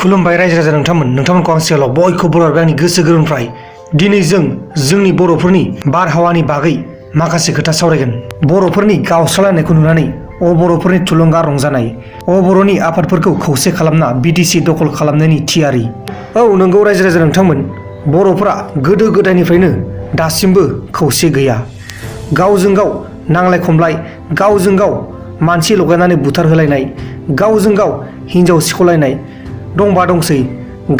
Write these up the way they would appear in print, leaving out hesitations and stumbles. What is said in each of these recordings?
खुलुमबाय रायजो राजा नोंथांमोनखौ आं सिगाङाव बयखौबो बरायबाय आंनि गोसो गोरबोनिफ्राय। दिनै जों जोंनि बर'फोरनि बारहावानि बागै माखासे खोथा सावरायगोन। बर'फोरनि गावस्रालायनायखौ नुनानै बर'फोरनि थुलुंगा रंजानाय, बर'नि आफादफोरखौ खौसे खालामना बिटिसि दखल खालामनायनि थियारि। औ नंगौ रायजो राजा नोंथांमोन, बर'फोरा गोदो गोदायनिफ्रायनो दासिमबो खौसे गैया। गावजों गाव नांलाय खमलाय, गावजों गाव मानसि लगायनानै बुथारहोलायनाय, गावजों गाव हिन्जाव सिख'लायनाय, दंबा दंसै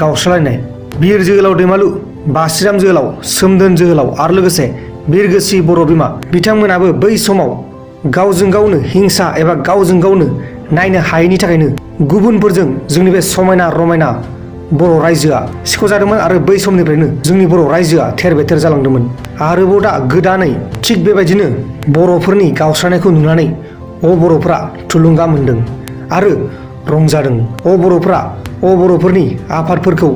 गावस्रालायनाय। बिर जोहोलाव दैमालु, बासिराम जोहोलाव, सोमदोन जोहोलाव आरो लोगोसे बिरगोस्रि बर' बिमा बिथांमोनाबो बै समाव गावजों गावनो हिंसा एबा गावजों गावनो नायनो हायैनि थाखायनो गुबुनफोरजों जोंनि बे समायना रमायना बर' रायजोआ सिख'जादोंमोन आरो बै समनिफ्रायनो जोंनि बर' रायजोआ थेर बेथेर जालांदोंमोन। आरोबाव दा गोदानै थिग बेबायदिनो बर'फोरनि गावस्रानायखौ नुनानै बर'फ्रा थुलुंगा मोनदों आरो रंजादों। बर'फोरनि आफादफोरखौ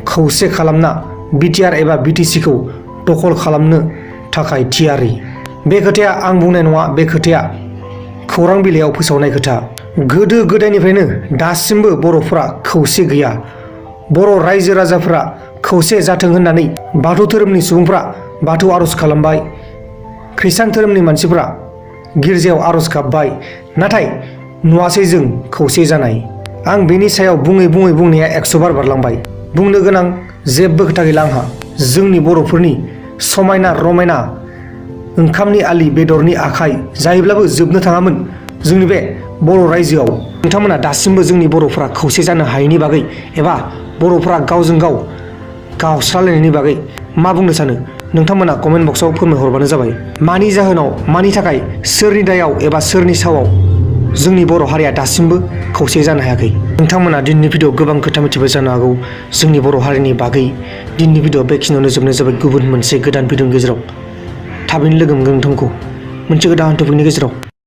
खौसे खालामना बिटिआर एबा बिटिसिखौ दखल खालामनो थाखाय थियारि। बे खोथाया आं बुंनाय नङा, बे खोथाया खौरां बिलाइयाव फोसावनाय खोथा। गोदो गोदायनिफ्रायनो दासिमबो बर'फोरा खौसे गैया। बर' रायजो राजाफोरा खौसे जाथों होननानै बाथौ धोरोमनि सुबुंफ्रा बाथौ आर'ज खालामबाय, खृष्टान धोरोमनि मानसिफ्रा गिर्जायाव आर'ज गाबबाय, नाथाय नुवासै जों खौसे जानाय। आं बेनि सायाव बुङै बुंनाया 100 बार बारलांबाय। बुंनो गोनां जेबो खोथा गैला आंहा। जोंनि बर'फोरनि समायना रमायना ओंखामनि आलि बेदरनि आखाइ जायोब्लाबो जोबनो थाङामोन जोंनि बे बर' रायजोआव। नोंथांमोना दासिमबो जोंनि बर'फोरा खौसे जानो हायैनि बागै एबा बर'फोरा गावजों गाव गावस्रालायनायनि बागै मा बुंनो सानो? नोंथांमोना कमेन्ट बक्सआव फोरमायहरबानो जाबाय। मानि जाहोनाव, मानि थाखाय, सोरनि दायाव एबा सोरनि सावाव जोंनि बर' हारिया दासिमबो खौसे जानो हायाखै? नोंथांमोना दिनैनि भिडिअ गोबां खोथा मिथिबाय जानो हागौ जोंनि बर' हारिनि बागै। दिनैनि भिडिअ बेखिनियावनो जोबनाय जाबाय। गुबुन मोनसे गोदान भिडिअनि गेजेराव थाबैनो लोगो मोनगोन नोंथांखौ मोनसे गोदान टपिकनि गेजेराव।